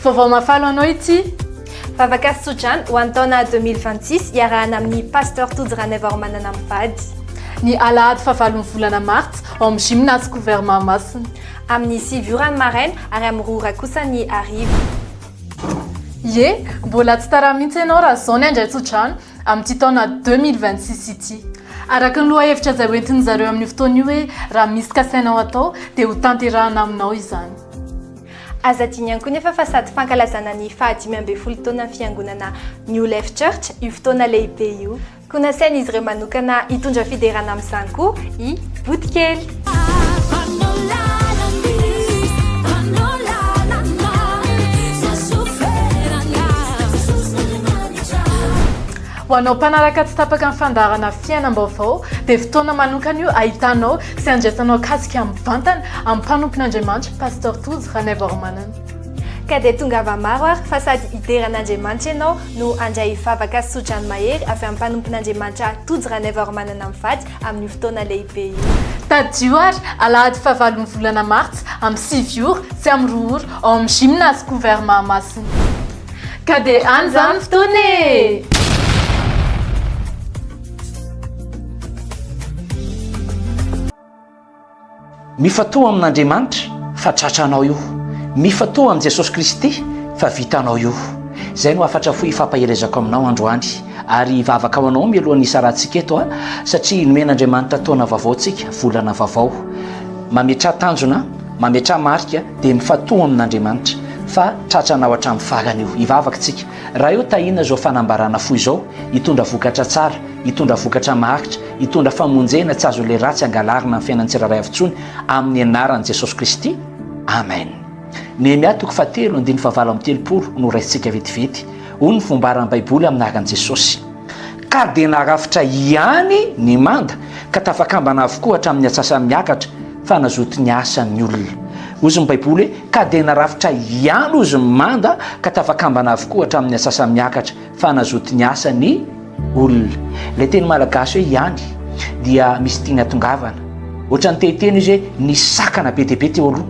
Vaovao mahafaly ho anao ity! Vavaka sy tsodrano ho an'ny taona 2026 iarahana amin'ny Pasteur Tojo Ranaivoarimanana mivady. Ny alahady fahavalon'ny volana martsa ao amin'ny Gymnase Couvert Mahamasina. Amin'ny 9 ora ny maraina ary amin'ny 2 ora kosa ny hariva. Ie, mbola tsy tara mihitsy ianao raha izao ny handray tsodrano amin'ity taona 2026 ity. Araka ny lohahevitra izay hoentin'izareo amin'io fotoana io hoe raha misy kasainao atao dia ho tanterahana aminao izany. Aza adino ihany koa nefa fa sady fankalazana ny faha 15 taonan'ny fiangonana New Life Church io fotoana lehibe io. Koa nasain'izy ireo manokana hitondra fiderana amin'izany koa i Botikely. Ho anao mpanaraka tsy tapaka ny fandaharana Fiainam-baovao dia fotoana manokana io ahitanao sy andraisanao kasika mivantana amin'ny mpanompon'Andriamanitra Pasteur Tojo Ranaivoarimanana. Ka dia tongava maro ary fa sady hidera an'Andriamanitra ianao no handray vavaka sy tsodrano mahery avy amin'ny mpanompon'Andriamanitra Tojo Ranaivoarimanana mivady amin'io fotoana lehibe io. Tadidio ary, alahady fahavalon'ny volana martsa, amin'ny 9 ora sy amin'ny 2 ora, ao amin'ny Gymnase Couvert Mahamasina. Ka dia any izany ny fotoana e! Mifantoha amin'Andriamanitra fa tratranao io. Mifantoha amin'i Jesosy Kristy fa vitanao io. Izay no hafatra fohy ifampaherezako aminao androany. Ary hivavaka ho anao mialohan'ny hisarahantsika eto aho, satria nomen'Andriamanitra taona vaovao tsika, volana vaovao. Mametraha tanjona, mametraha marika, dia mifantoha amin'Andriamanitra fa tratranao hatramin'ny farany io. Hivavaka tsika. Raha eo tahina izao fanambarana fohy izao, hitondra vokatra tsara, hitondra vokatra maharitra, hitondra famonjena tsy azon'ilay ratsy angalarina amin'ny fiainan'ny tsirairay avy intsony, amin'ny anaran'i Jesosy Kristy. Amen. Nehemia toko fahatelo andininy fahavalo amby 30 no raisintsika vetivety. Hoy ny fombaran'ny Baiboly amin'ny anaran'i Jesosy. Ka dia narafitra ihany ny manda, ka tafakambana avokoa hatramin'ny atsasany miakatra, fa nazoto niasa ny olona. Hozy ny Baiboly hoe, Ka dia narafitra ihany hozy ny manda, ka tafakambana avokoa hatramin'ny atsasany miakatra, fa nazoto niasa ny olona. Ilay teny malagasy hoe ihany dia misy tiany hatongavana. Ohatran'ny te hiteny izy hoe nisy sakana be dia be teo aloha.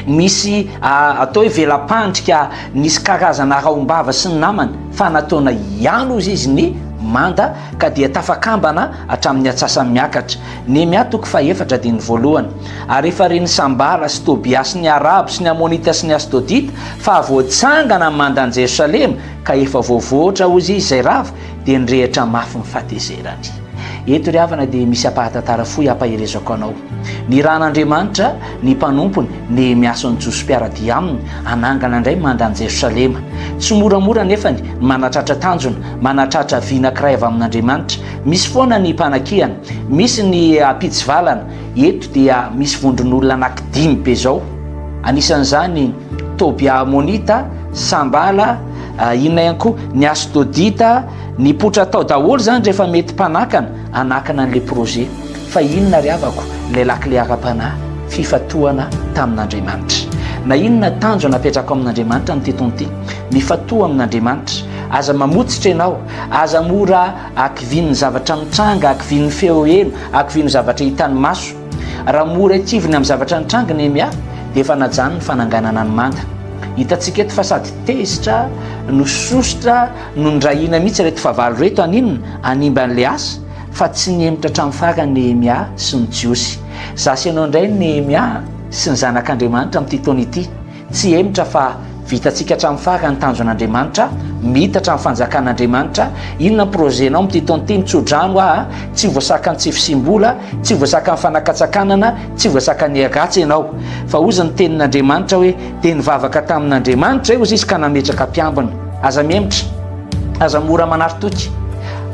Nisy atao hoe vela-pandrika, nisy karazana rahom-bava sy ny namany fa nataona ihany hozy izy ny manda ka dia tafakambana hatramin'ny atsasany miakatra. Nehemia toko fahefatra andininy voalohany. Ary efa ren'i Sambala sy Tobia sy ny Arabo sy ny Amonita sy ny Asdodita fa voatsangana ny mandan'i Jerosalema ka efa voavoatra, hozy izy, izay rava, dia nirehitra mafy ny fahatezerany. Eto ry havana dia misy ampahan-tantara fohy hampaherezako anao. Nirahan'Andriamanitra ny mpanompony, Nehemia sy ny Jiosy mpiara-dia aminy, hanangana indray manda an'i Jerosalema. Tsy moramora anefa ny manatratra tanjona, manatratra vina ankiray avy amin'Andriamanitra. Misy foana ny mpanakihana, misy ny mpitsivalana. Eto dia misy vondron'olona anankidimy be izao. Anisan'izany Tobia Amonita, Sambala, inona ihany koa, ny Asdodita, nipoitra tao daholo izany rehefa mety mpanakana, hanakana an'ilay projet. Fa inona ry havako ilay lakile ara-panahy? Fifantohana tamin'Andriamanitra. Na inona tanjona apetrako amin'Andriamanitra amin'ity taona ity, mifantoha amin'Andriamanitra. Aza mamotsitra ianao, aza mora akivian'ny zavatra mitranga, akivian'ny feo heno, akivian'ny zavatra hitan'ny maso. Raha mora kiviny amin'ny zavatra nitranga Nehemia, dia efa najanony ny fananganana ny manda. Hitantsika eto fa sady tezitra no sosotra no nirahina mihitsy ireto fahavalo ireto haninona? Hanimba an'ilay asa, fa tsy nihemotra hatramin'ny farany Nehemia sy ny Jiosy. Za sy ianao indray Nehemia sy ny zanak'Andriamanitra amin'ity taona ity. Tsy hemotra fa vitantsika hatramin'ny farany ny tanjon'Andriamanitra, miitatra ny fanjakan'Andriamanitra, inona ny projet-nao amin'ity taona ity, mitsodrano aho a, tsy voasakan'ny tsy fisiam-bola, tsy voasakan'ny fanakatsakanana, tsy voasakan'ny hery-ratsy ianao. Fa hozy ny tenin'Andriamanitra hoe, dia nivavaka tamin'Andriamanitra hozy izy ka nametraka mpiambina. Aza mihemotra, aza mora manary toky,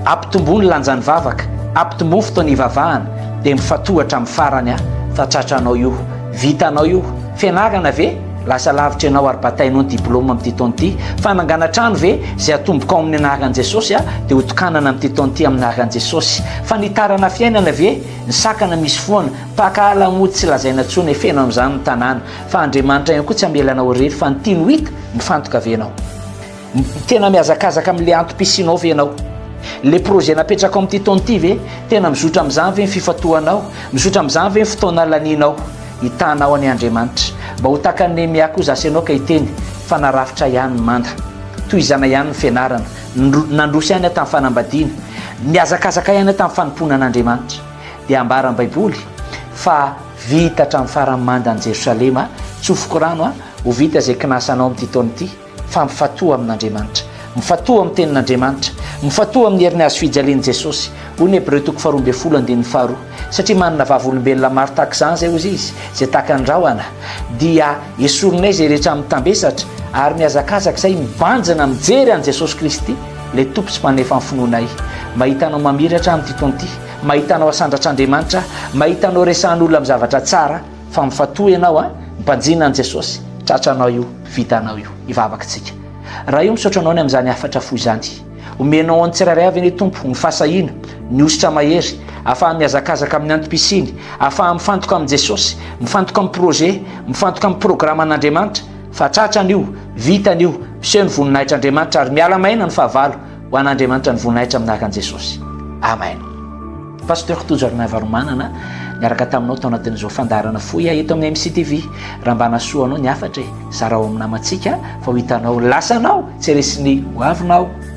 ampitomboa ny lanjan'ny vavaka, ampitomboa ny fotoana ivavahana, dia mifantoha hatramin'ny farany aho fa tratranao io. Vitanao io. Fianarana ve? Lasa lavitra ianao ary batainao ny diplôme amin'ity taona ity. Fanangana trano ve? Izay atombokao amin'ny anaran'i Jesosy dia ho tokanana amin'ity taona ity amin'ny anaran'i Jesosy. Fanitarana fiainana ve? Ny sakana misy foana. Mpakahala moa tsy lazaina intsony e, feno amin'izany ny tanàna. Fa Andriamanitra ihany koa tsy hamela anao irery fa ny tiany ho hita, mifantoka ve ianao? Tena mihazakazaka amin'ilay antom-pisianao ve ianao? Ilay projet napetrakao amin'ity taona ity ve? Tena mizotra amin'izany ve ny fifantohanao? Mizotra amin'izany ve ny fotoana lanianao? Hitanao anie Andriamanitra. Mba ho tahaka an'i Nehemia koa za sy ianao ka hiteny fa narafitra ihany ny manda. Tohizana ihany ny fianarana. Nandroso ihany aho tamin'ny fanambadiana. Nihazakazaka ihany aho tamin'ny fanompoana an'Andriamanitra. Dia ambaran'ny Baiboly fa vita hatramin'ny faran'ny manda an'i Jerosalema. Tsofiko rano aho, ho vita izay kinasanao amin'ity taona ity. Fa mifantoha amin'Andriamanitra. Mifantoha amin'ny Tenin'Andriamanitra. Mifantoha amin'ny herin'ny hazo fijalian'i Jesosy. Hoy ny Hebreo toko faharoa andininy faharoa. Satria manana vavolombelona maro tahaka izany izay, hozy izy, izay tahaka ny rahona, dia esorinay izay rehetra mitambesatra, ary mihazakazaka izay mibanjina mijery an'i Jesosy Kristy, ilay Tompo sy Mpanefa ny finoanay. Mahita anao mamiratra amin'ity taona ity. Mahita anao asandratr'Andriamanitra. Mahita anao resahan'olona amin'ny zavatra tsara. Fa mifatoha ianao a, mibanjina an'i Jesosy, tratranao io, vitanao io. Hivavaka tsika. Ray o misaotra anao ny amin'izany hafatra fohy izany. Omenao an'ny tsirairay avy anie Tompo ny fahasahiana, ny hosotra mahery, afaha mihazakazaka amin'ny antom-pisiany, afaha mifantoka amin'i Jesosy, mifantoka amin'ny projet, mifantoka amin'ny programan'Andriamanitra, fa tratrany io, vitany io, miseho ny voninahitr'Andriamanitra ary miala maina ny fahavalo, ho an'Andriamanitra ny voninahitra amin'ny anaran'i Jesosy. Amen. Pasteur Tojo Arnavaromanana niaraka taminao tao anatin'izao fandaharana fohy eto amin'ny MCTV. Raha mba nahasoa anao ny hafatra e, zarao amin'ny namantsika fa ho hitanao ny lasanao, tsy resin'ny ho avinao.